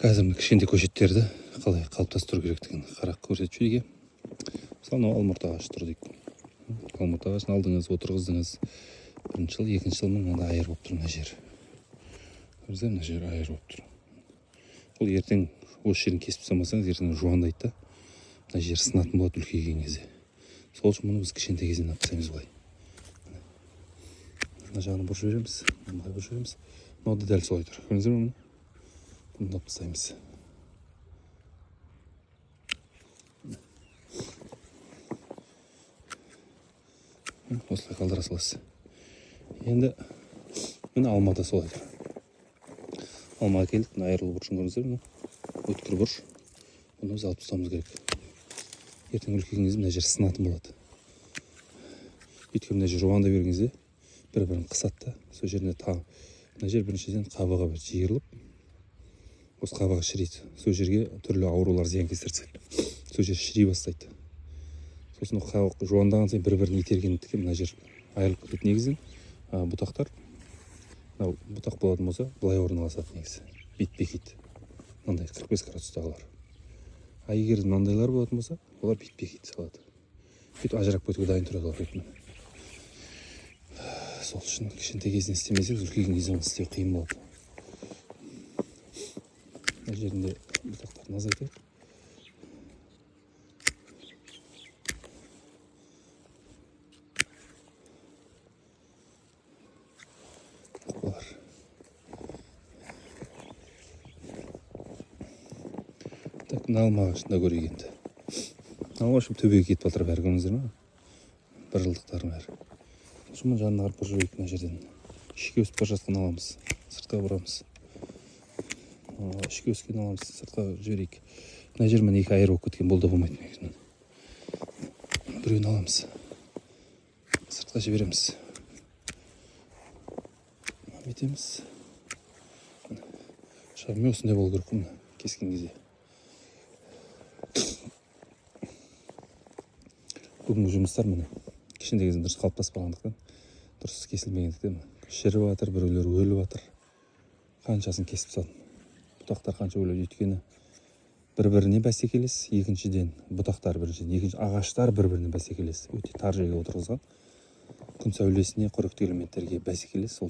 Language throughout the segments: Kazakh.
Қазір мына кішкентай көшеттерді қалай қалыптастыру керектігін қарап көрсетіп жіберейік. Мысалы, мынау алмұрт ағашы тұр дейік. Алмұрт ағашын алдыңыз, отырғыздыңыз. Бірінші жыл, екінші жыл мынандай айыр болып тұр мына жер. Көрдіңіз бе, мына жер айыр болып тұр. Ол ертең осы жерін кесіп тастамасаңыз, ертең жуандайды да, мына жер сынатын болады үлкейген кезде. Сол үшін мұны біз кішкентай кезінен алып тастаймыз былай. Мына жағын бұрып жібереміз, мына былай бұрып жібереміз. Мынау да дәл солай тұр. Көрдіңіздер ме мұны? Бұны да алып тастаймыз. Осылай қалдыра саласыз. Енді міне алма да солай тұр. Алма әкелдік, мына айырылу бұрышын көрдіңіздер ме? Өткір бұрыш. Бұны біз алып тастауымыз керек. Ертең үлкейген кезде мына жер сынатын болады. Өйткені мына жер жуандай берген кезде бір-бірін қысады да, сол жеріне мына жер біріншіден қабығы бір жиырылып, осы қабығы шіриді. Сол жерге түрлі аурулар, зиянкестер түседі. Сол жер шіри бастайды. Сосын ол қабық жуандаған сайын бір-бірін итергендіктен мына жер айырылып кетеді негізінен. Бұтақтар, мынау бұтақ болатын болса, былай орналасады негізі. Бет бекиді. Мынандай 45 градустағылар. А егер мынандайлар болатын болса, олар бет бекиді салады. Бүйтіп ажырап кетуге дайын тұрады олар бетімен. Сол үшін кішкентай кезінен істемесек, үлкейген кезде оны істеу қиын болады. Мына жерінде бұтақтарын азайтайық. Бұлар. Так, мына алма ағашын да көрейік енді. Алма ағашы төбеге кетіп жатыр бәрі, көрдіңіздер ме? Бір жылдықтардың бәрі. Сосын жанына қарап бұрып жіберейік мына жерден. Ішке өсіп бара жатқан аламыз, сыртқа бұрамыз. Ішке өскен аламыз, сыртқа жіберейік. Мына жер міне екі айыр болып кеткен, бұл да болмайды негізінен. Біреуін аламыз, сыртқа жібереміз. Бүйтеміз. Шамамен осындай болу керек қой мына кескен кезде. Бүгінгі жұмыстар міне кішкентай кезінен дұрыс қалыптаспағандықтан, дұрыс кесілмегендіктен шіріп жатыр, біреулер өліп жатыр. Қаншасын кесіп тастадым. Бұтақтар қанша өледі, өйткені бір-біріне бәсекелес, екіншіден бұтақтар біріншіден, екінші ағаштар бір-біріне бәсекелес. Өте тар жерге отырғызған. Күн сәулесіне, қоректі элементтерге бәсекелес, сол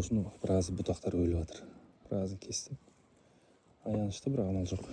үшін біраз бұтақтар өліп жатыр. Біразын кестім. Аянышты, бірақ амал жоқ.